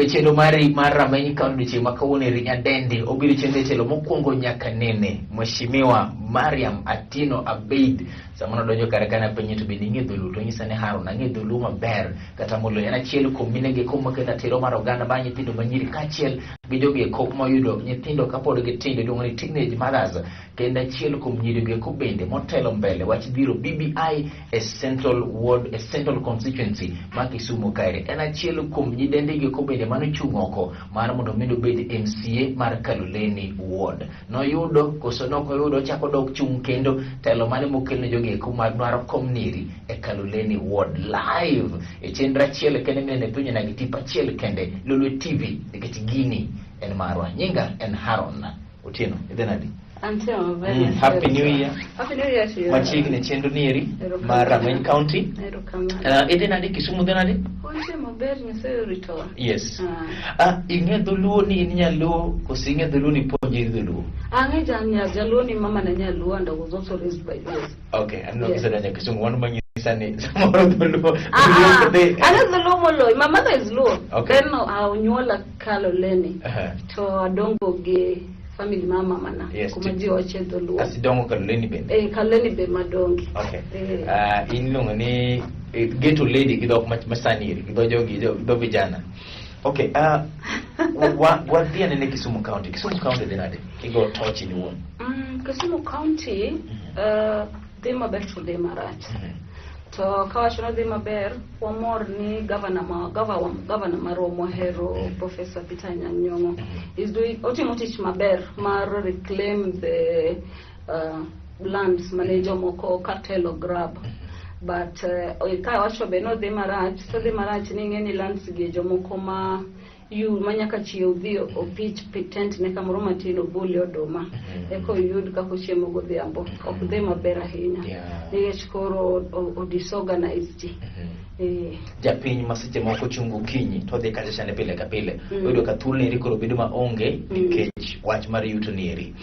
Live e chenro mari mar Rameny County odiochieng' ma kawuono eri nyadendi obiro chenro e telo mokwongo nyaka nene Mheshimiwa Mariam Atieno Abeid. Sama nodonjo kar ka napenje to bende ing'e dholuo, to onyisa ni Haron ang'e dholuo maber kata moloyo. En achiel kuom minegi eko maketo ratiro mar oganda mar nyithindo manyiri kaachiel gi jogi eko moyudo nyithindo kapod gitindo iluongo ni teenage mothers, kendo achiel kuom nyirigo eko bende motelo mbele wach dhiro BBI e Central Ward, e Central Constituency ma Kisumu kaeri. En achiel kuom nyidendigi eko bende manochung' oko mar mondo mi obed MCA mar Kaloleni Ward. Noyudo koso nok oyudo, ochako dok chung' kendo telo mane mokelne jogi eko mar dwaro kom niri e Kaloleni Ward live e chenro achiel kende minene piny nagi tipo achiel kende Lolwe TV, nikech gini en marwa. Nyinga en Haron Otieno. Idhi nadi? Antie maber. Happy New Year. Happy New Year to you. Machiegni chenro nieri Erokamano. mar Rameny County. Erokamano. Idhi nadi Kisumu, dhi nadi? Wantie maber, Nyasaye oritowa. Yes. Ah. Ing'e dholuo ni in nyaluo koso ing'e dholuo ni puonjri dholuo? Ang'e jaluo ni mama na nyaluo and I was also raised by Luos. Okay, aneno Yes. kisedonjo Kisumu, wan manyisa ni samoro dholuo Ah, dholuo ah, dhi. ang'e dholuo moloyo. My mother is Luo. Okay. Then onyuola Kaloleni. Aha. To adongo gi family ma mama na. Yes, Kuma ji wache dholuo. Asidongo Kaloleni bende. Eh, Kaloleni be madongi. Okay. Eh. In iluongo ni ghetto lady gi dhok masani eri, gi dho jogi, dho vijana. Okay, wadhi anene Kisumu County. Kisumu County dhi nade? Igo toch in iwuon. Kisumu County dhi maber to dhi marach. To kawacho ni dhi maber, wamor ni governor ma governor marwa mohero Professor Peter Anyang' Nyong'o is doing, otimo tich maber mar reclaim the lands mane jomoko cartel grab. But ka wacho be no dhi marach, to dhi marach ni ing'e ni lands gi jomoko ma yu ma nyaka chiew dhi opich tent ne kamoro matin obole oduma eka oyud kaka ochiemo godhiambo. Ok dhi maber ahinya nikech koro o disorganize ji. Japiny ma seche moko chung' okinyi to odhi kacha chande pile ka pile, oyudo ka thuolo eri koro bedo maonge nikech wach mar yuto ni eri.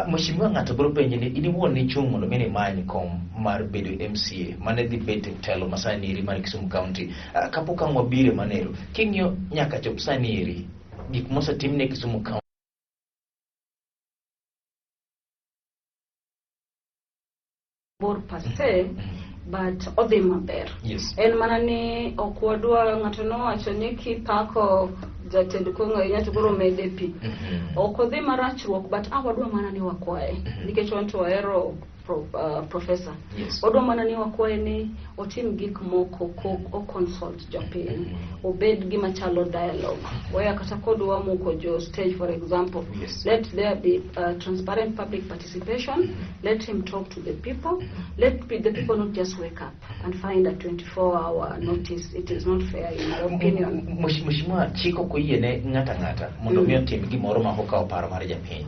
Mheshimiwa, ng'ato biro penji ni in iwuon nichung' mondo mi imany kom mar bedo MCA mane dhi bet e telo masani eri mar Kisumu County. Kapok ang' wabire manero, king'iyo nyaka chop sani eri gik mosetim ne Kisumu County bor per se, but odhi maber. En mana ni ok wadwa, ng'ato nowacho ni kipako jatend kong'o ahinya to koro mede pi. Ok odhi marachruok, but wadwa mana ni wakwaye nikech wan to wahero professor. Wadwa mana ni wakwaye ni otim gik moko ko o consult jopiny, obed gima chalo dialogue waya kata kodwa muko jo stage, for example. Let there be transparent public participation. Let him talk to the people. Let the people not just wake up and find a 24-hour notice. It is not fair, in my opinion. Mheshimiwa, chik ok oyiene ng'ato ang'ata mondo mi otim gimoro ma ok okawo paro mar japiny.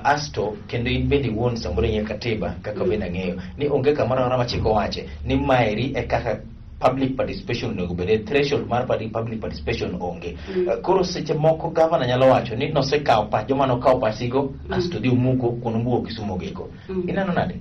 Asto kendo in bende iwuon samoro ing'eyo katiba kaka bende ang'eyo ni onge kamoro amora ma chik owache ni maeri e kaka public participation onego bed, threshold mar public participation onge. Koro seche moko gavana nyalo wacho ni nosekawo pach joma nokawo pachigo asto dhi omuko kuond muko Kisumu giko. Ineno nade?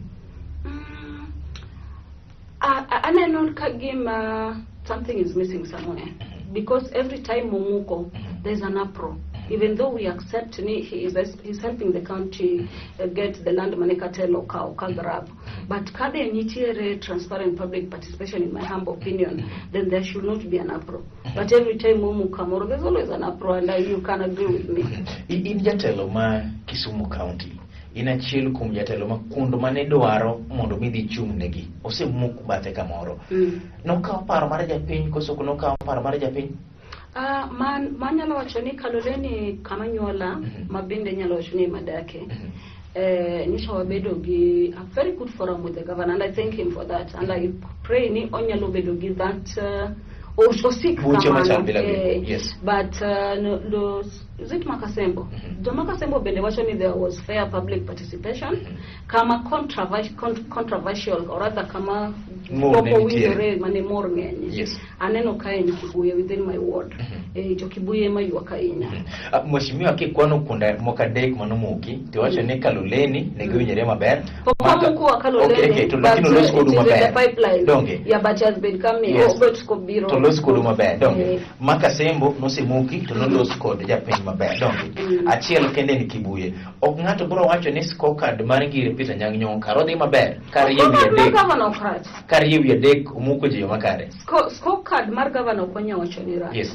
Aneno ka gima something is missing somewhere, because every time omuko there's an uproar, even though we accept ni he's helping the county get the land mane cartel okawo ka grab. But ka de nitiere transparent public participation, in my humble opinion, then there should not be an uproar. But every time omuko kamoro, there's always an uproar, and you can agree with me. In jatelo ma Kisumu County, in achiel kuom jatelo ma kuond mane dwaro mondo mi dhi chung' negi osemuk bathe kamoro. Nokawo paro mar japiny koso ok nokawo paro mar japiny? Man manyalo wacho ni Kaloleni kama nyuola, ma bende nyalo wacho ni madake. Nyocha wabedo gi a very good forum with the governor, and I thank him for that, and I pray ni onyalo bedo gi that osik Buche kamano. Machal bila gi. But no, no, Is it Makasembo? Jo Makasembo bende wacho ni there was fair public participation. Kama controversial or rather kama Ng'ur ne pok nitiere. owinjore mane mor ng'enye. Aneno ka en Kibuye within my ward. To Kibuye ema ywak ahinya. Ah, Mheshimiwa, kikwano kuonde moko adek manomuki to iwacho ni Kaloleni ne giwinjore maber. Pok wamuko Kaloleni, Okay, to but lakini olos kodu it is in the maber. pipeline. Donge? Yeah, but it has been coming. Yes. Oh, but kobiro. To los kodu maber, donge? Eh. Makasembo nosemuki to nolos kod japiny maber, donge? Achiel kende ni Kibuye. Ok ng'ato biro wacho ni scorecard mar Ngire Peter Nyang' Nyong'o kar odhi maber kar yie wi Scorecard mar adek. governor ok rach. Kar yie wi adek omuko ji yo makare. Scorecard mar governor ok wanyal wacho ni rach.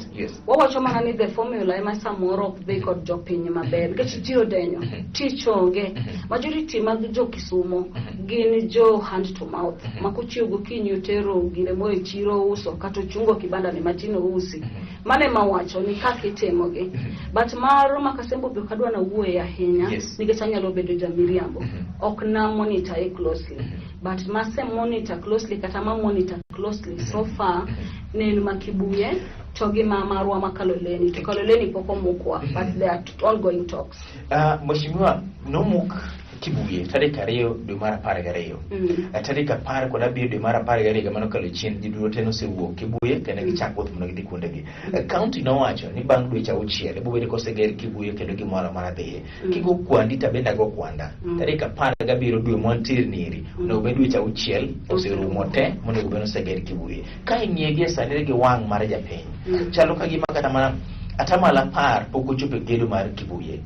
Wawacho mana ni the formula ema samoro ok dhi kod jopiny maber nikech ji odenyo, tich onge. Majority mag jo Kisumo gin jo hand to mouth ma kochiew gokinyi otero gire moro e chiro uso kata ochungo kibanda ne matin ousi. Mano ema wacho ni kaka itimogi. But mar Makasembo be ok adwa nawuoye ahinya nikech anyalo bedo jamiriambo. Ok na monitor e closely. But mase monitor closely kata ma monitor closely so far ne en ma Kibuye to gi ma marwa ma Kaloleni. To Kaloleni pok omukwa, but there are ongoing talks. Mheshimiwa, nomuk Kibuye tarik 2 dwe mar 12. Tarik 17 dwe mar 12 higa manokalo chien, ji duto te nosewuok Kibuye kendo gichak wuoth mondo gidhi kuondegi. County nowacho ni bang' dweche 6 ibiro bedo koseger Kibuye kendo gimoro amora dhiye. Kigo kwandi to abende ago kwanda. Tarik 17 dwe mwantiere ni eri, onego bed dweche 6 oserumo te monego bed noseger Kibuye. Ka ing'iye gie sani gi wang' mar japiny, chalo ka gima kata mana atamalo 10 pok ochopo e gedo mar Kibuye.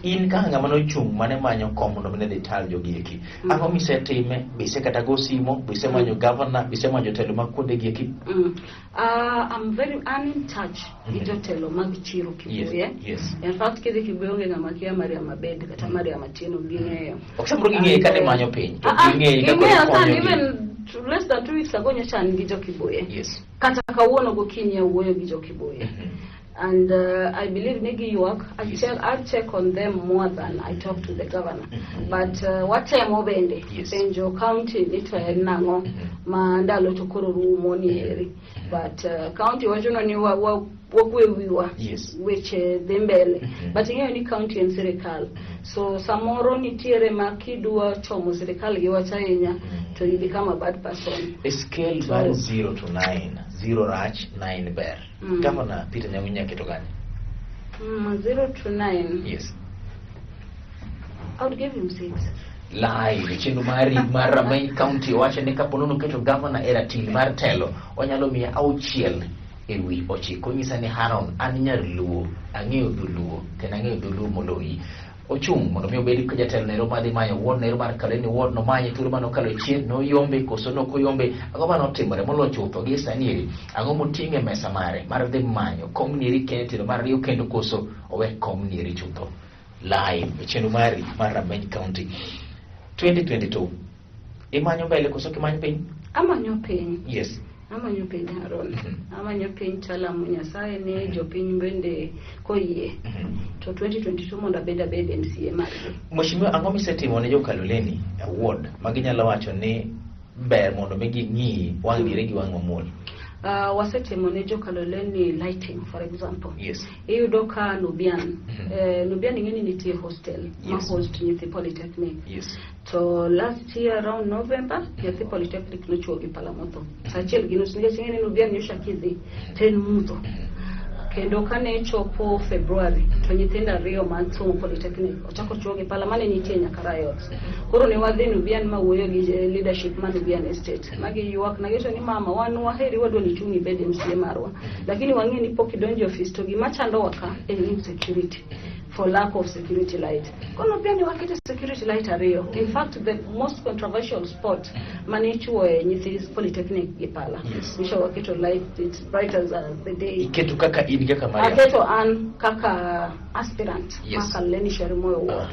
In kaka ng'ama nochung' mane manyo kom mondo mi ne dhi tal jogi eki. Ang'o misetime? Be ise kata go simo? Be isemanyo governor? Be isemanyo jotelo mag kuonde gi eki? I'm in touch gi jotelo mag chiro Kibuye. In fact, kidhi Kibuye onge ng'ama kia Mariam Abed kata Mariam Atieno, ging'eyo. Ok samoro ging'eyi kata imanyo piny. To Ah, ah, ging'eyi kaka ging'eyo sani ikonyogi. even less than 2 weeks ago nyocha an gi jo Kibuye. Kata kawuono gokinyi awuoyo gi jo Kibuye. And I believe ni giywak. I check on them more than I talk to the governor. But watemo bende penjo county ni to en nang'o ma ndalo to koro rumo ni eri. But county wachono ni wa wakwe wiwa weche dhi mbele. But ing'eyo ni county en sirikal. So samoro nitiere ma kidwa chomo sirikal gi wach ahinya to you become a bad person. E scale mar 0 to 9, 0 rach, 9 ber. Governor Peter Nyang' Nyong'o keto kanye? 0 to 9. Yes. I would give him 6. Live chenro mari mar Rameny County wacho ni kapo nono keto gavana e ratil mar telo, onyalo miye 6/9. Nyisa ni Haron, an nyar Luo, ang'eyo dholuo kendo ang'eyo dholuo moloyi. Ochung' mondo mi obed jatelo nero madhi manyo ward nero mar Kaloleni ward nomanye thuolo mane okalo chien noyombe koso nok oyombe. Ang'o mane otimore moloyo chutho gi sani eri? Ang'o moting'o e mesa mare mar dhi manyo kom nieri kendo telo mar ariyo kendo koso owe kom nieri chutho? Live e chenro mari mar Rameny County 2022, imanyo mbele koso kimanyo piny? Amanyo piny. Amanyo piny, Haron. Amanyo piny talamo Nyasaye ni jopiny bende koyie. To 2022 mondo abed MCA margi. Mheshimiwa, ang'o misetimo ne jo Kaloleni e ward ma ginyalo wacho ni ber mondo mi ging'i wang' dire gi wang' mamuol? Wasetimo ne jo Kaloleni lighting, for example. Iyudo ka Nubian, Nubian ing'e ni nitie hostel ma host nyithi polytechnic. To last year around November, nyathi polytechnic nochuo gi pala motho. Sa 1:30 nikech ing'e ni Nubian nyocha kidhi to en mudho. Kendo kane chopo February to nyithindo ariyo ma somo polytechnic ochako chuo gi pala mane nitie nyaka riots. Koro ne wadhi Nubian ma wuoyo gi leadership ma Nubian Estate. Ma giywak na giwacho ni mama wan waheri wadwa ni ichung' ibed MCA marwa. Lakini wang'e ni pok idonjo e ofis to gima chandowa ka en insecurity for lack of security light. Koro Nubian waketo security light ariyo. In fact, the most controversial spot mane ichuoye nyithi polytechnic gi pala. Nyocha waketo light, it's bright as the day. Iketo kaka in kaka Mariam? Aketo an kaka aspirant ma Kaloleni Shauri Moyo ward.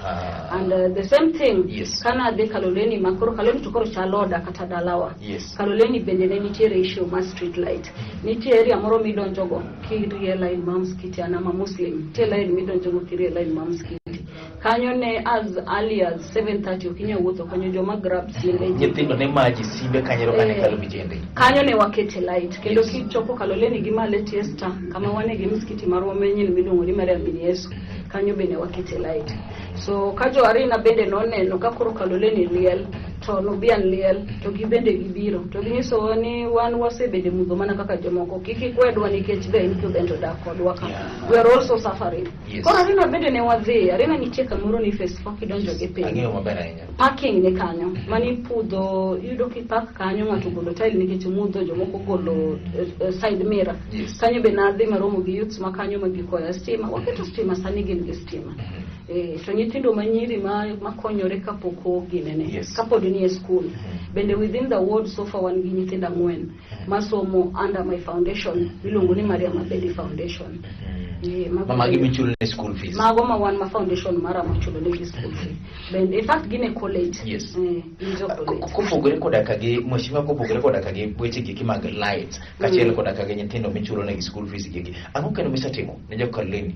And the same thing kana adhi Kaloleni ma koro Kaloleni to koro chalo oda kata dalawa. Kaloleni bende ne nitiere issue mar street light. Nitie area moro midonjogo kirie line mar msikiti, an ama Muslim. Nitie line midonjogo kirie line mar msikiti. Kanyo ne as early as 7:30 ok inyal wuotho kanyo, joma grab simbe ji. Nyithindo ne maji simbe kanyero kane kalo vijende. Kanyo ne wakete light kendo kichopo Kaloleni gi malo e Tiesta kama wane gi msikiti marwa manyien miluongo ni Mariam Min Yesu, kanyo be ne wakete light. So ka jo Arena bende noneno ka koro Kaloleni liel to Nubian liel, to gibende gibiro to ginyisowa ni wan wasebede mudho mana kaka jomoko, kik ikwedwa nikech the incumbent odak kodwa ka. We are also suffering. Koro Arena bende ne wadhi. Arena nitie kamoro ni phase 4 kidonjo gi piny. Ang'eyo maber ahinya. Parking ni kanyo mani pudho, iyudo kipark kanyo ng'ato ogolo tile nikech mudho, jomoko ogolo side mirror. Kanyo be nadhi maromo gi youths ma kanyo ma gikoya stima, waketo stima, sani gin gi stima. To nyithindo manyiri ma makonyore kapok oginene, kapod ni e school bende within the ward so far wan gi nyithindo 4 masomo under my foundation miluongo ni Mariam Abedi Foundation. Mago Ma magi michulo ne school fees. Mago ma wan ma foundation mara machulo negi school fee. Bende in fact gin e college. Gin jo college. Kopogore koda ka gi mheshimiwa, kopogore koda ka gi weche giki mag lights kaachiel koda ka gi nyithindo michulo negi school fees giki, ang'o kendo misetimo ne jo Kaloleni?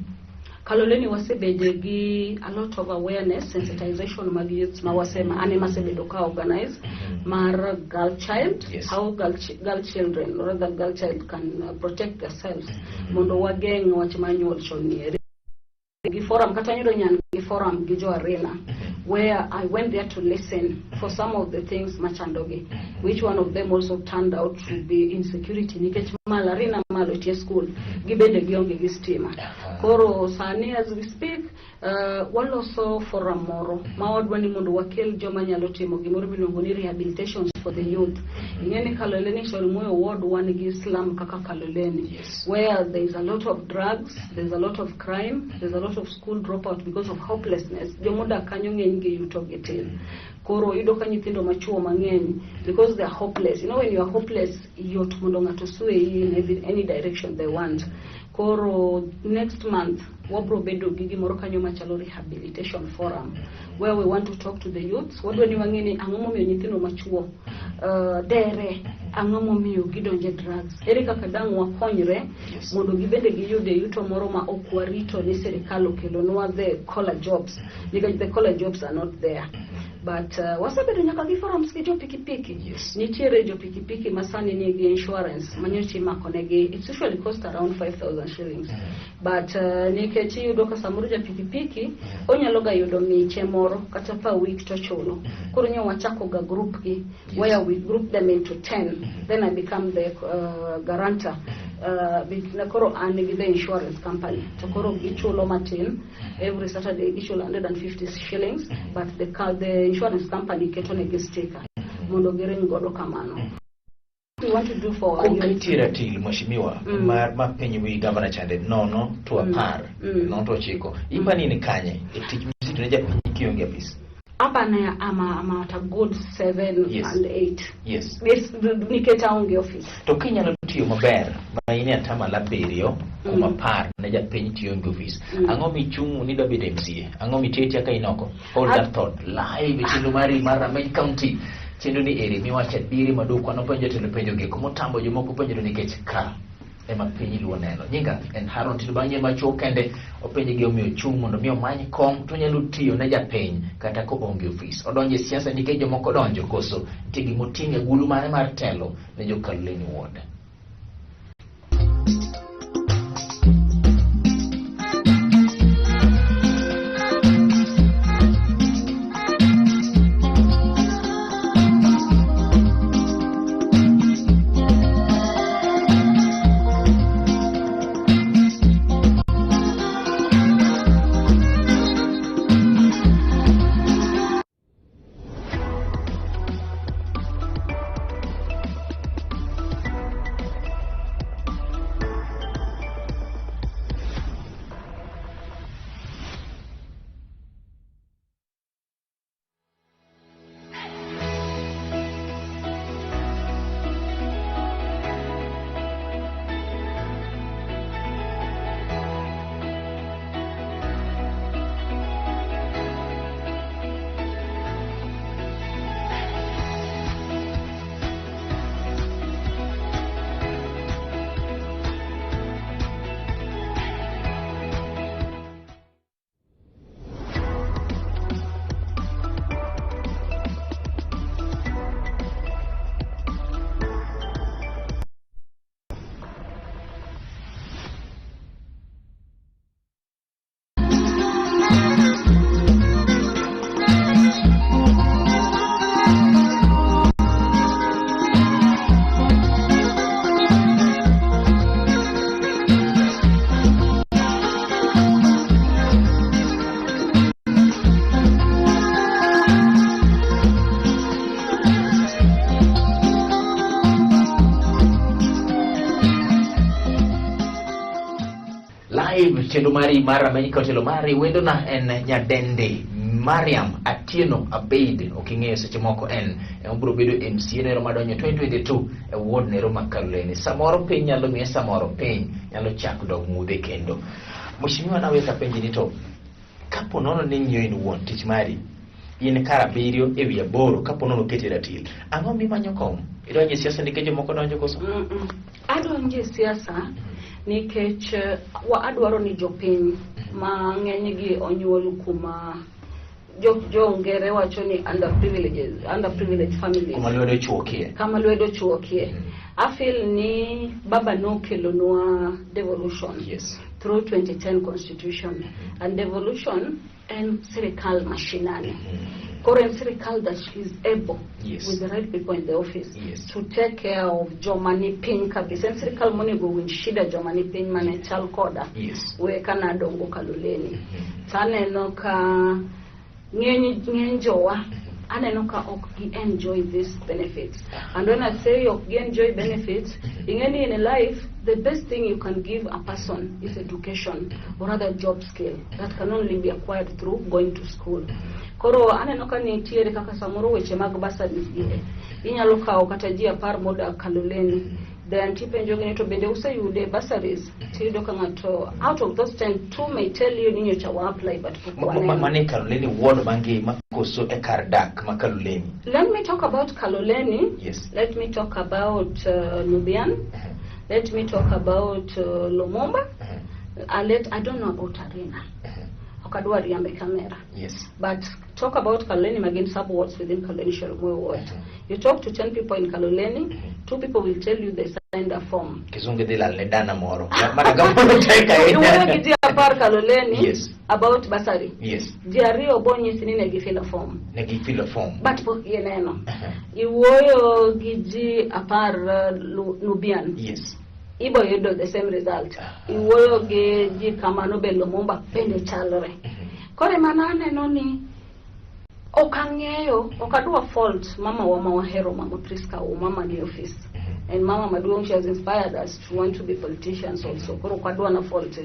Kaloleni wasebede gi a lot of awareness, sensitization mag youths ma wasema an ema asebedo ka organize mar girl child, how girl children or rather girl child can protect themselves mondo wageng' wach mar nyuol chon ni eri. Gi forum kata nyudo nyan gi forum gi jo Arena where I went there to listen for some of the things machandogi, which one of them also turned out to be insecurity nikech malo Arena malo tie school gibende gionge gi stima. Koro sani as we speak, waloso forum moro ma wadwa ni mondo wakel joma nyalo timo gimoro miluongo ni rehabilitations for the youth. Ing'e ni Kaloleni Shauri ward wan gi slum kaka Kaloleni, where there is a lot of drugs, there is a lot of crime, there is a lot of school dropout because of hopelessness. Jomodak kanyo ng'eny gi yuto gi tin. Koro iyudo ka nyithindo machuo mang'eny because they are hopeless. You know when you are hopeless, yot mondo ng'ato sway in any direction they want. Koro next month wabro bedo gi gimoro kanyo machalo rehabilitation forum where we want to talk to the youths. Wadwa ni wang'e ni ang'o momiyo nyithindo machuo dere, ang'o momiyo gidonje drugs, ere kaka dang' wakonyre mondo gibende giyude yuto moro ma ok warito ni sirikal okelonwa the collar jobs, nikech the collar jobs are not there. But wasebedo nyaka gi forums gi jo pikipiki. Nitiere jo pikipiki ma sani nigi insurance manyocha imako negi, it usually cost around 5,000 shillings. But nikech iyudo ka samoro ja pikipiki onyalo ga yudo miche moro kata per week to chulo. Koro nyo wachako ga group gi where we group them into 10, then I become the guarantor. Koro an gi the insurance company to koro gichulo matin every Saturday, gichulo 150 shillings, but the insurance company keto negi sticker mondo giring godo kamano. We want to do for our youth. Koketie ratil mheshimiwa mar ma piny wi gavana chande 0 to 10 0 to 9 ipani ni kanye e tich misito ne japiny kionge apis? Hapa na ama at a good 7 and 8. Yes, nikech aonge office. To kinyalo tiyo maber ma in e atamalo 7 kuom 10 ne japiny tiyo onge ofis, ang'o michung' ni idwa bedo MCA? Ang'o mitiyo ka in oko? Hold that thought live e chenro mari mar Rameny County. Chenro ni eri miwacho adieri maduok wanopenjo jotelo penjo gi kumotambo jomoko penjo nikech ka ema piny luo neno. Nyinga en Haron Tilo. Bang' yie machuok kende openje gi omiyo chung' mondo mi omany kom to onyalo tiyo ne japiny kata koonge ofis. Odonjo e siasa nikech jomoko donjo koso nitie gimoting'o e gulu mare mar telo ne jo Kaloleni Ward. chenro mari mar Rameny ka otelo mari. Wendona en nyadendi Mariam Atieno Abeid. Ok ing'eyo seche moko en ema biro bedo MCA nero madonjo 2022 e ward nero ma Kaloleni. Samoro piny nyalo miye, samoro piny nyalo chak dok mudhe kendo. Mheshimiwa, nawe kapenji ni to kapo nono ni ing'iyo in wuon tich mari, in kar 7/8, kapo nono oketi e ratil, ang'o mimanyo kom? Idonjo e siasa nikech jomoko donjo koso? Adonjo e siasa nikech adwaro ni jopiny ma ng'enygi onyuol kuma jo ngere wacho ni underprivileged families. Kuma lwedo chuokie. Kama lwedo chuokie. I feel ni baba nokelonwa devolution. Through 2010 constitution. And devolution en sirikal mashinani. Koro en sirikal that is able with the right people in the office to take care of joma ni piny kabisa. En sirikal monego winj shida joma ni piny mane chal koda. We kana dongo Kaloleni. To aneno ka ng'eny jowa, aneno ka ok gi enjoy these benefits. And when I say ok gi enjoy benefits, ing'e ni in life the best thing you can give a person is education, or rather job skill that can only be acquired through going to school. Koro aneno ka nitiere kaka samoro weche mag bursaries gi inyalo kawo kata ji 10 modak Kaloleni, then tipenjogi ni to bende useyude bursaries, tiyudo ka ng'ato out of those 10, 2 may tell you ni nyocha wa apply but pok waneno. Mane Kaloleni ward mangima koso e kar dak ma Kaloleni? Let me talk about Kaloleni. Let me talk about Nubian. Let me talk about Lumumba. I don't know about Arena. Ok adwa riambe camera. But talk about Kaloleni magin sub-wards within Kaloleni Shaurimoyo ward. You talk to 10 people in Kaloleni, 2 people will tell you they signed a form. Kizungu dhi lal ne dana moro. Mana kamoro tek ahinya. Iwuoyo gi ji 10 Kaloleni about bursary. Ji 2 bo nyisi ni ne gifilo form. Ne gifilo form. But pok gineno. Iwuoyo gi ji 10 Nubian. Ibo yudo the same result. Iwuoyo gi ji kamano be Lumumba bende chalre. Koro ema naneno ni ok ang'eyo, ok adwa fault mama wa ma wahero, mama Priska Ouma mama ni office. And mama maduong', she has inspired us to want to be politicians also. Koro ok adwa na fault.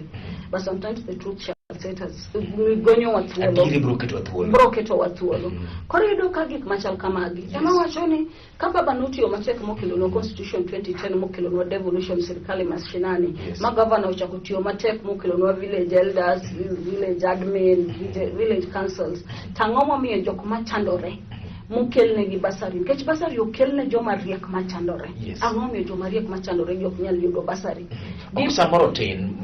But sometimes the truth shall set us. Gonyo wa thuolo. Adieri bro keto wa thuolo. Bro keto wa thuolo. Koro iyudo ka gik machal kamagi. Ema wacho ni ka baba notiyo matek mokelonwa constitution 2010, mokelonwa devolution sirikal mashinani, ma governor ochako tiyo matek mokelonwa village elders, village admin, village councils, tang'o momiyo jok machandore mokelnegi bursary? Nikech bursary okelne joma riek machandore. Ang'o momiyo joma riek machandore gi ok nyal yudo bursary? Ok samoro tin,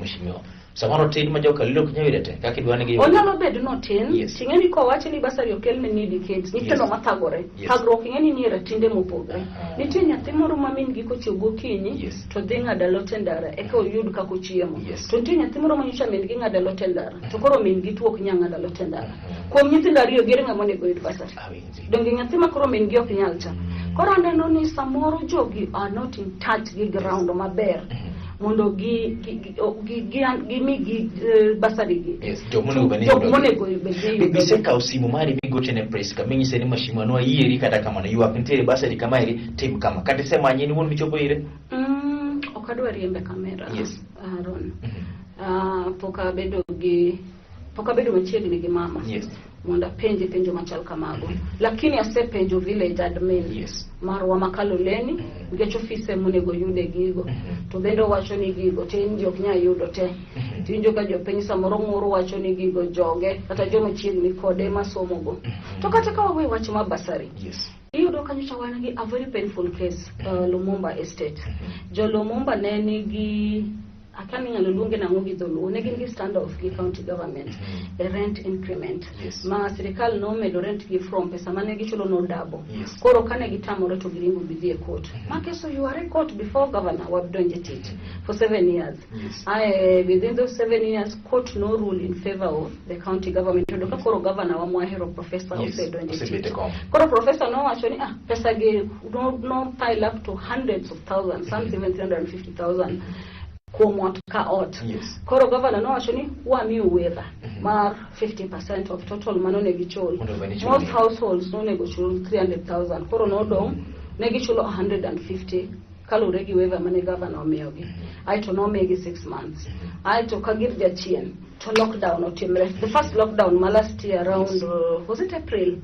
mheshimiwa. Samoro tin ma joka Kaloleni ok nyal yude te, kaka idwa ni giyud. Onyalo bedo notin. Ting'e ni kowachi ni bursary okelne needy kids, nyithindo mathagore. Thagruok ing'e ni nie ratinde mopogre. Nitie nyathi moro ma min gi kochiew gokinyi, to dhi ng'ado alot e ndara eka oyud kaka ochiemo. To nitie nyathi moro ma nyocha min gi ng'ado alot e ndara, to koro min gi tuo ok nyal ng'ado alot e ndara. Kuom nyithindo 2, gere ng'ama onego oyud bursary? Donge nyathi ma koro min gi ok nyal cha. Koro aneno ni samoro jogi are not in touch gi ground maber mondo gimi gi bursary gi. Yes, jok monego bed ni Jok yudo. monego bed ni yudo. Bisekawo simu mari migocho ne Priska minyise ni mheshimiwa nwayieri, kata kamano ywak nitiere bursary kama eri, tim kama. Kata isemanye in iwuon michopo ire? Ok adwa riembe kamera. Aaron. Pok abedo machiegni gi mama. Mondo apenje penjo machal kamago. Lakini asepenjo village admin marwa ma Kaloleni, nikech ofise monego yude gigo. To bende owacho ni gigo tin ji ok nyal yudo te. Tiwinjo ka jopiny samoro ng'ur wacho ni gigo joge kata joma chiegni kode masomogo. To kata ka wawe wach mar bursary, iyudo ka nyocha wan gi a very painful case, Lumumba Estate. Jo Lumumba ne nigi, akia ni inyalo luonge nang'o gi dholuo, ne gin gi stand off gi county government e rent increment. Ma sirikal nomedo rent gi from pesa mane gichulo no double. Koro kane gitamore to giringo gidhi e court. Ma kes oyware e court before governor wadonje tich for 7 years. Ae, within those 7 years court no rule in favor of the county government. Yudo ka koro governor wa mwahero professor osedonje Osebet e tich. kom. Koro professor nowacho ni pesa gi no pile up to hundreds of thousands, some even 350,000 kuom ot ka ot. Koro governor nowacho ni wamiyo waiver mar 50% of total mano ne gichul. Mondo obed ni chulo Most ni. households nonego chul 300,000. Koro nodong' ne gichulo 150 Kaluwore gi waiver mane governor omiyogi. Aeto nomigi 6 months. Aeto ka gir jachien to lockdown otimre. The first lockdown ma last year around, was it April?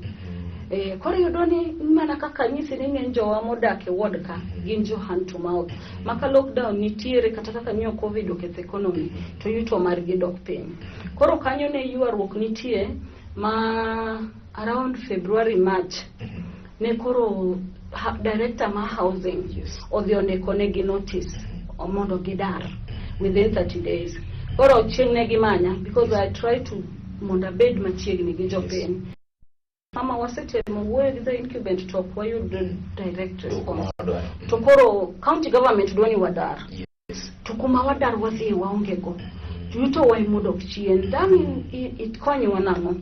Koro iyudo ni mana kaka nyisi ni ng'eny jowa modak e ward ka gin jo hand to mouth. Maka lockdown nitiere kata kaka nyo COVID oketho economy, to yuto margi dok piny. Koro kanyo ne ywaruok nitie ma around February, March ne koro director ma housing odhi ondiko negi notice mondo gidar within 30 days. Koro chieng' ne gimanya because I try to mondo abed machiegni gi jopiny. Mama wasetemo wuoyo gi the incumbent to ok wayud direct response. To koro county government dwa ni wadar. To kuma wadar wadhi waonge go. Yuto wa emodok chien. Dang' ikonyowa nang'o?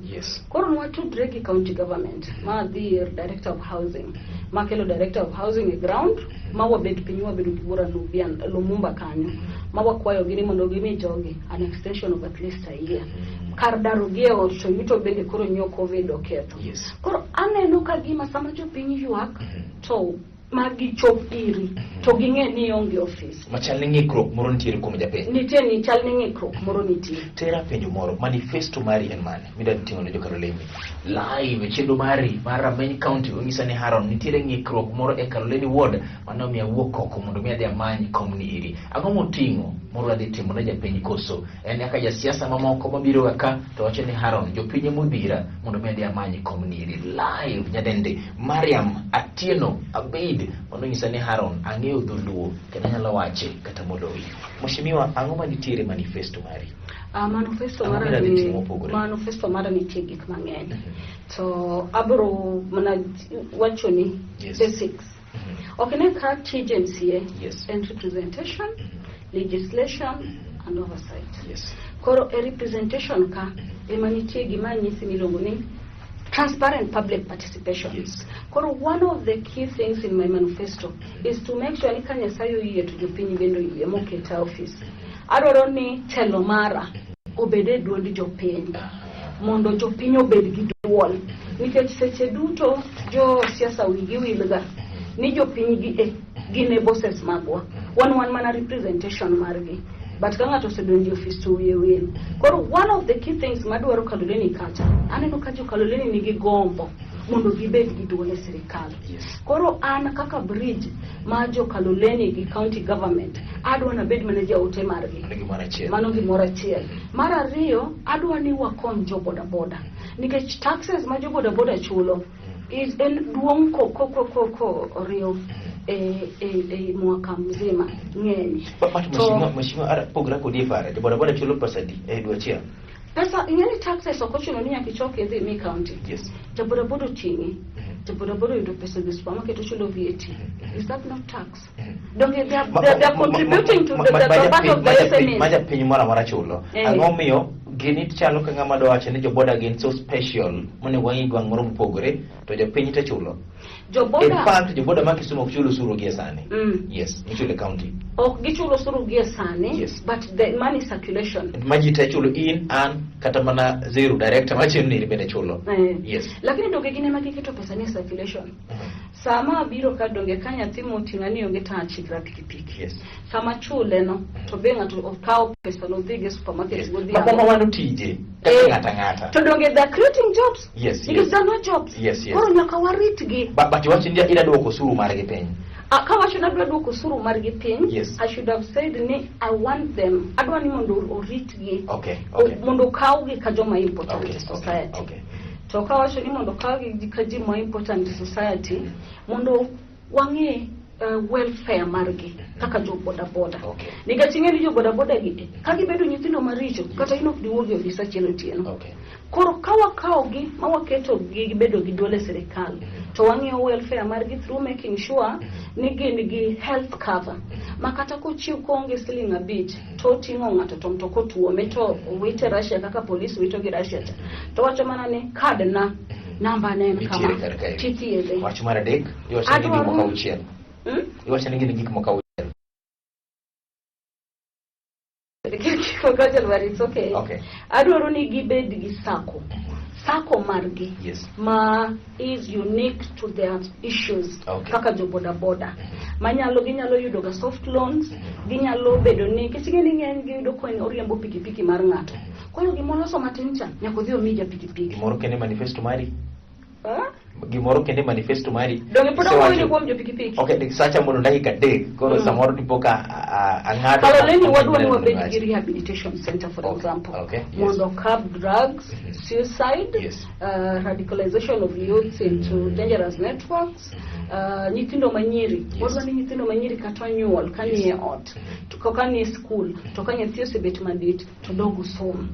Koro nwatudre gi county government ma dhi ir director of housing, makelo director of housing e ground, ma wabet piny, wabedo gi bura Nubian Lumumba kanyo, ma wakwayogi ni mondo gimi jogi an extension of at least a year kar daro gi e ot, to yuto bende koro nyo COVID oketho. Koro aneno ka gima sama jopiny ywak to ma gichop iri to ging'e ni ionge ofis. Machal ni ng'ikruok moro nitiere kuom japiny. Nitie ni chal ni ng'ikruok moro nitie. Tera penjo moro, manifesto mari en mane midwa ting'o ne jo-Kaloleni live e chenro mari mar Rameny County? Onyisa ni Haron, nitiere ng'ikruok moro e Kaloleni ward mane omiyo awuok oko mondo mi adhi amany komni iri. Ang'o moting'o moro adhi timo ne japiny, koso en kaka jasiasa mamoko mabiro ga ka to wacho ni Haron, jopiny emodhira mondo mi adhi amany komni iri live? Nyadende Mariam Atieno Abeid mano nyisa ni Haron, ang'eyo dholuo kendo anyalo wache kata moloyi. Mheshimiwa, ang'o manitiere manifesto mari? Manifesto Ang'o mara midwa dhi ni timo mopogore? Manifesto mara nitie gik mang'eny, to abro mana wacho ni basics. Ok ne ka tij MCA en representation, legislation and oversight. Koro e representation ka ema nitie gima nyisi miluongo ni transparent public participation. Koro one of the key things in my manifesto is to make sure ni ka Nyasaye oyie to jopiny bende oyie moketa office, adwaro ni telo mara obed e duond jopiny mondo jopiny obed gi duol, nikech seche duto jo siasa wigi wilga ni jopiny gi e gin e bosses magwa, wan mana representation margi, but ka ng'ato osedonjo e ofis to wiye wil. Koro one of the key things madwaro Kaloleni kacha, aneno ka jo Kaloleni nigi gombo mondo gibed gi duol e sirikal. Koro an kaka bridge ma jo Kaloleni gi county government, adwa nabed mana jaote margi. Mano gimoro achiel. Mano gimoro achiel. Mar ariyo, adwa ni wakony jo bodaboda, nikech taxes ma jo bodaboda chulo is en duong' ko oriw e mwaka mzima ng'eny. But mheshimiwa, ara pogra kodi e paro. Jo bodaboda chulo pesa adi e dwe achiel? Pesa ing'e ni taxes ok ochuno ni nyaka ichok idhi mi county. Ja bodaboda oting'i, ja bodaboda oyudo pesa e supermarket, ochulo VAT. Is that not tax? Donge they are contributing to the part of the SMEs? Ma japiny moro amora chulo. Ang'o miyo gini chalo ka ng'ama dwa wacho ni joboda gin so special monego wang'i gweng' moro mopogore to jopiny te chulo? Jo In boda fact, joboda ma Kisumu ok chul osuru gie sani. Yes, gichulo e county. Ok gichulo osuru gie sani. But the money circulation Ma ji te chulo, in, an, kata mana zero director machien ni bende chulo. Lakini donge gin ema giketo pesa ni e circulation? Sama abiro ka, donge ka nyathi moting'a ni onge to achikra pikipiki, sama chule no to be ng'ato okawo pesa no dhi go e supermarket godhiambo. Ma mano tije kaka ng'ata ng'ata. To donge they are creating jobs? Because they are not jobs. Koro nyaka waritgi. But iwacho ni ida duoko osuru margi piny. Ah, kawacho ni adwa duoko osuru margi piny, I should have said ni I want them, adwa ni mondo oritgi, mondo okawgi ka joma important e society. To kawacho ni mondo okawgi ka ji ma important e society, mondo wang'e welfare margi kaka jo bodaboda, nikech ing'e ni jo bodaboda gi ka gibedo nyithindo maricho, kata in ok diwuog e ofis achiel otieno. Koro ka wakawogi ma waketo gi gibedo gi duol e sirikal, to wang'iyo welfare margi through making sure ni gin gi health cover, ma kata kochiw koonge siling 5 to oting'o ng'ato to mtoka otuome to owite Russia kaka polis wito gi Russia cha, to wacho mana ni kad na namba ne en Nitiere kama kar kae. tithiedhe. Wach mar adek, iwacho ni gin gik moko 6. Hmm? Iwacho ni gin gik moko 6. Gik moko 6, but it's okay. Adwaro ni gibed gi sacco. Sacco margi ma is unique to their issues kaka jo boda boda manyalo ginyalo yudo ga soft loans, ginyalo bedo ni nikech ing'e ni ng'eny giyudo ka oriembo pikipiki mar ng'ato, koro gimoloso matin cha nyaka odhi omi ja pikipiki. Gimoro kende manifesto mari. Ah? Gimoro kende manifesto mari. Donge pod awuoyo kuom jo pikipiki? Okay, sacha mondo dakika 3 koro samoro dipo ka ang'ado. Kaloleni wadwa ni wabed gi rehabilitation center, for example, mondo curb drugs, suicide, radicalization of youths into dangerous networks, nyithindo manyiri. Wadwa ni nyithindo manyiri kata onyuol ka nie ot, to ka nie school, to ka nyathi osebet madit to dog som.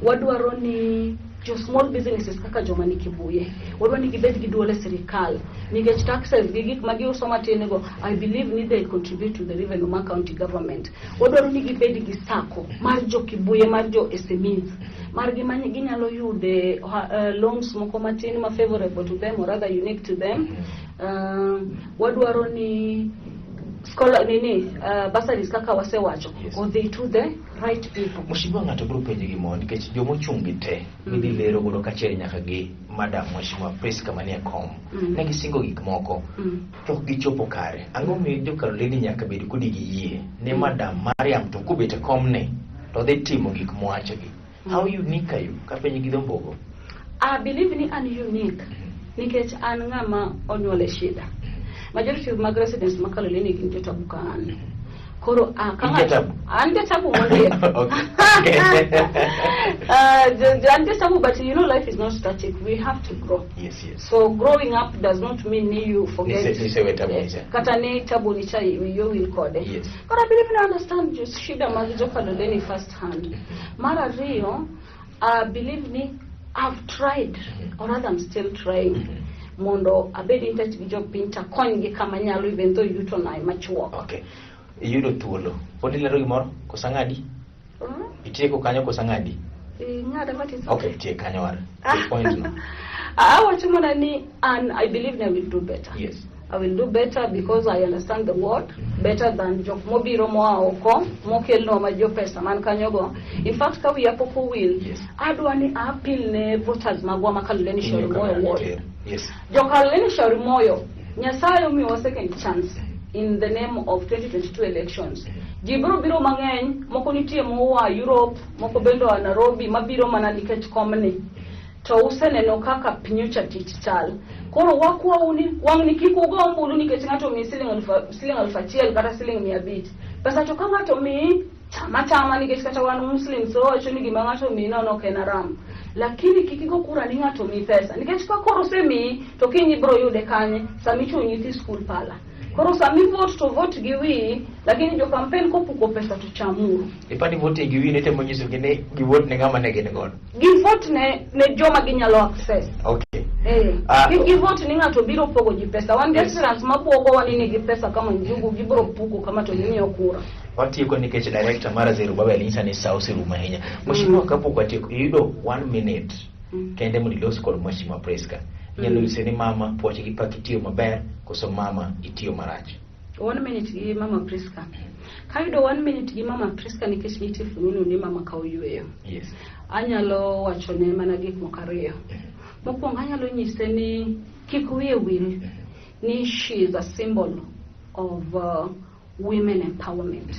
Wadwaro ni jo small businesses kaka joma ni Kibuye, wadwa ni gibed gi duol e sirikal nikech taxes gi gik ma giuso matin go, I believe ni they contribute to the revenue mar county government. Wadwaro ni gibed gi sacco mar jo Kibuye, mar jo SMEs margi ma ginyalo yude loans moko matin ma favorable to them or rather unique to them. Wadwaro ni scholar nini, bursaries kaka wasewacho odhi to the right people. Mheshimiwa, ng'ato biro penjo gimoro nikech jomochung' gi te midhi lero godo kaachiel nyaka gi Madam Mheshimiwa Priska manie kom ne gisingo gik moko to ok gichopo kare. Ang'o miyo jo-Kaloleni nyaka bed kodi gi yie ni Madam Mariam to kobet e komni to dhi timo gik mowachogi? How unique are you? Kapenjo gi dho mbogo. I believe ni an unique nikech an ng'ama onyuol e shida. Majority mag residents ma Kaloleni gin jotabu ka an. Koro ka In ng'ato- jatabu? An jatabu mondiek. An jatabu, but you know life is not static. We have to grow. So growing up does not mean ni you forget. Nisewe tabu nicha. Kata ni tabu nicha wiyo wil kode. But I believe I understand just shida mag jo Kaloleni first hand. Mar ariyo, I believe ni I've tried, or rather I'm still trying, mondo abed in touch gi jopiny takonygi kama nyalo, even though yuto na machuok. Okay. Iyudo thuolo. Pod ilero gimoro? Koso ang'adi? Itieko kanyo koso ang'adi? Ing'ada matin. Okay, tiek kanyo war. Tiek point no. Awacho mana ni an I believe I will do better. I will do better because I understand the word better than jok mobiro moa oko mokelnwa ma jo pesa man kanyogo. In fact, ka wiya pok owil, adwa ni appeal ne voters magwa ma Kaloleni Ing'iyo Shauri Moyo kamera ward. tir. Yes. Jo Kaloleni Shauri Moyo, Nyasaye omiyowa second chance in the name of 2022 elections. Ji biro biro mang'eny, moko nitie moa Europe, moko bende oa Nairobi, mabiro mana nikech komni. To useneno kaka pinyocha tich chal. Koro wakwau ni wang'ni kik ugo ombulu nikech ng'ato omiyi siling 1,000 kata siling 500. Pesa to ka ng'ato omiyi, chama chama nikech kata wan Muslims wawacho ni gima ng'ato omiyi nono ok en haram. Lakini kik igo kura ni ng'ato omiyi pesa nikech ka koro osemiyi to kiny ibiro yude kanye sama ichulo nyithi skul pala. Koro sama vote to vote gi wiyi, lakini jo campaign kopuko pesa to chamuru. Ipani vote gi wiyi nitemo nyisogi ni givote ne ng'ama ne gin godo. Gi vote ne joma ginyalo access. Okay. Kik givote ni ng'ato biro pogo ji pesa. Wan gi aspirants mabuogowa ni nigi pesa kama njugu, gibiro puko kama to gimiyo kura. Watieko nikech director mara Zerubabel nyisa ni sa oserumo ahinya. Mheshimiwa, kapok watieko, iyudo 1 minute kende mondo ilos kod Mheshimiwa Priska. Inyalo nyise ni mama puoch gi pak itiyo maber koso mama itiyo marach. 1 minute gi mama Priska. Kayudo 1 minute gi mama Priska nikech nitie fununu ni mama ka oyweyo. Anyalo wachone mana gik moko ariyo. Mokwongo anyalo nyise ni kik wiye wil ni she is a symbol of women empowerment.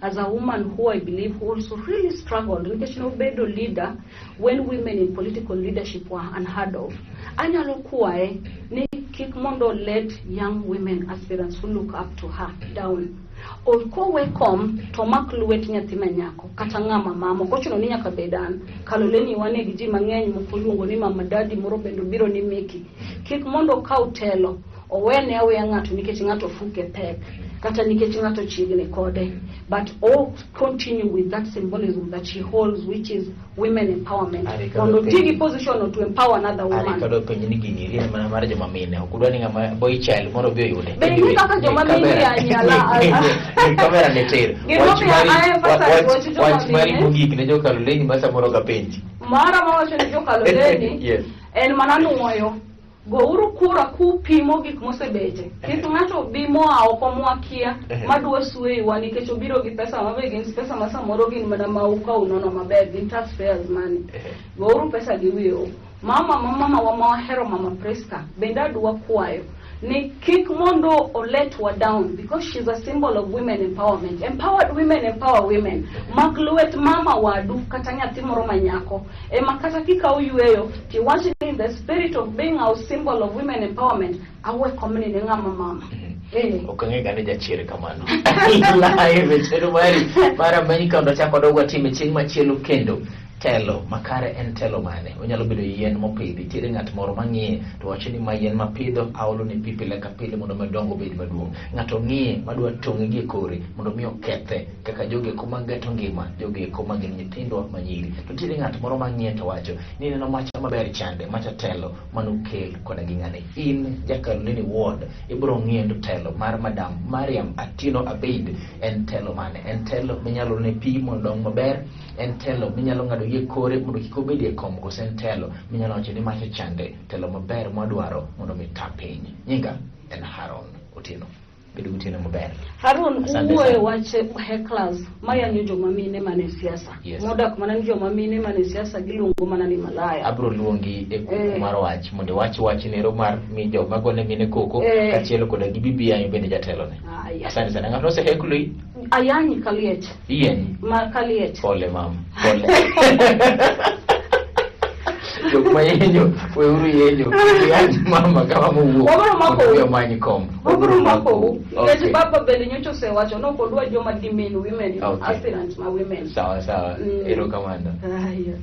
As a woman who I believe who also really struggled, nikech nobedo leader when women in political leadership were unheard of. Anyalo kwaye ni kik mondo let young women aspirants who look up to her down. Kowe kom to mak lwet nyathi ma nyako kata ng'ama mama, ok ochuno ni nyaka bed an. Kaloleni wane gi ji mang'eny moko luongo ni mama dadi, moro bende obiro ni Miki. Kik mondo okaw telo owene aweya ng'ato nikech ng'ato fuke pek kata nikech ng'ato chiegni kode, but all continue with that symbolism that she holds, which is women empowerment, mondo oti gi position to empower another woman. Arikado penj ni gini eri en mana mar joma mine, ok udwa ni ng'ama boy child moro bi oyude. Be ing'e kaka joma mine anyala kamera ne ter. Wach mari mogik ne jo Kaloleni ma samoro ka penji. Mara mawacho ne jo Kaloleni en mana nuoyo. Gouru kura kupimo gik mosebete. Kik ng'ato bi moa oko mwakia madwa sweiwa nikech obiro gi pesa mabe gin pesa ma samoro gin mana ma ukaw nono maber gin taxpayers money. Gouru pesa gi wiyeu. Mama ma mama wa ma wahero mama Priska bende adwa kwayo ni kik mondo o let wa down because she's a symbol of women empowerment. Empowered women empower women. Mak lwet mama wadu kata nyathi moro ma nyako ema kata kikaw yweyo tiwach ni in the spirit of being our symbol of women empowerment awe komni ne ng'ama mama. Ok ang'e ga ni jachier kamano. Live e chenro mari mar Ameny Kando chako dog watime chieng' machielo kendo. Telo makare en telo mane? Onyalo bedo yien mopidhi. Nitiere ng'at moro mang'iye to wacho ni ma yien mapidho aolo ne pi pile ka pile mondo mi odong obed maduong'. Ng'ato ng'iye madwa tong'e gi e kore mondo mi okethe kaka jogi eko mageto ngima, jogi eko ma gin nyithindwa manyiri. To nitiere ng'at moro mang'iye to wacho ni neno macha maber chande, macha telo manokel koda gi ng'ane. In Jakalolini Ward ibiro ng'iyo to telo mar Madam Mariam Atieno Abeid en telo mane? En telo minyalo ne pi mondo odong maber? En telo minyalo ng'ado gi e kore mondo kik obedie e kom koso en telo minyalo wacho ni macha chande telo maber mwadwaro mondo mi ta piny. Nyinga en Haron Otieno. Bedo gotieno maber. Harun uwuoyo wach hecklers mayanyo joma mine mane siasa. Modak mana ni joma mine mane siasa giluongo mana ni malaya. Abro luongi e kuku mar wach mondo iwach wach nero mar mi joma gone mine koko kaachiel koda gi BBI bende jatelone. Asante sana. Ng'ato oseheklo Ayanyi kaliech. Iyanyi? Ma kaliech. Pole mama. Pole. Jok ma yenyo, weuru yenyo. Iyany mama kama mowuok. Wabiro makou. Mondo omany kom. Wabiro makou. Nikech baba bende nyocha osewacho ni ok odwa joma demean women, aspirants ma women. Sawa sawa. Erokamano. Aya.